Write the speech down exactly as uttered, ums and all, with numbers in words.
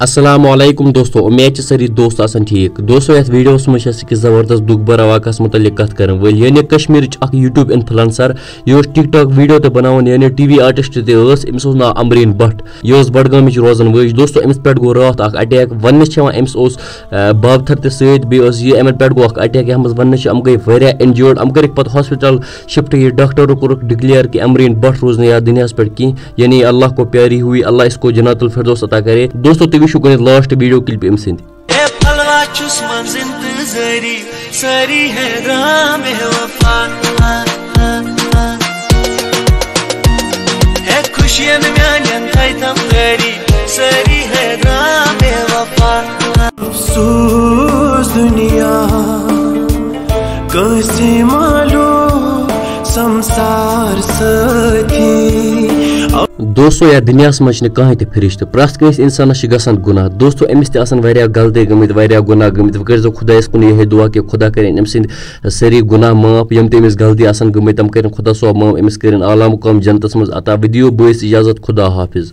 السلام علیکم دوستو، امید چھِ سٲری دوست آسان ٹھیک۔ دوستو، یتھ ویڈیوس منٛز چھِ أسۍ أکِس زبردست دُکھ بھرا واقعس متعلق کتھ کران وٲلۍ، یعنی کشمیرٕچ اکھ YouTube influencer، یہِ اوس TikTok ویڈیو تہِ بناوان، یعنی TV artist تہِ ٲس، أمِس اوس ناو امریٖن بٹ، یہِ ٲس بڈگامٕچ روزان وٲج۔ دوستو، أمِس پٮ۪ٹھ گوٚو راتھ اکھ attack، وننہٕ چھِ یِوان أمِس اوس، آ، باب تھر تہِ سۭتۍ، بیٚیہِ ٲس یہِ، أمِس پٮ۪ٹھ گوٚو اکھ attack، یتھ منٛز وننہٕ چھِ یِم گٔے واریاہ injured، یِم کٔرِکھ پتہٕ hospital shift، یہِ ڈاکٹرو کوٚرُکھ declare کہِ امریٖن بٹ روٗز نہٕ یتھ دُنیاہس پٮ۪ٹھ کینٛہہ، یعنی اللہ کو پیاری ہوئی، اللہ اس کو جنات الفردوس عطا کرے۔ دوستو، تُہۍ وٕچھِو گۄڈٕنٮ۪تھ last video clip أمۍ سٕنٛدِ۔ اے پھلوا چھُس منٛز انتظٲری، سٲری حیدران بے وفا۔ اے خوشین میانین تھٲیتم دٲری، سٲری حیدران بے وفا۔ افسوس دنیا کٲنٛسہِ معلوم سمسار سٲتھی۔ دوستو، یتھ دُنیاہس منٛز چھِنہٕ کٕہٕنۍ تہِ فرشتہٕ، پرٛٮ۪تھ کٲنٛسہِ انسانس چھِ گژھان گناہ۔ دوستو، أمِس تہِ آسان واریاہ غلطی گٔمٕتۍ، واریاہ گناہ گٔمٕتۍ۔ وۄنۍ کٔرۍزیو خۄدایس کُن یِہے دُعا کہِ خۄدا کرِن أمۍ سٕنٛدۍ سٲری گناہ معاف، یِم تہِ أمِس غلطی آسان گٔمٕتۍ، تِم کرِن خۄدا صٲب معاف، أمِس کرِن اعلیٰ مقام جنتس منٛز عطا۔ وۄنۍ دِیِو بٲیِس اجازت، خدا حافظ۔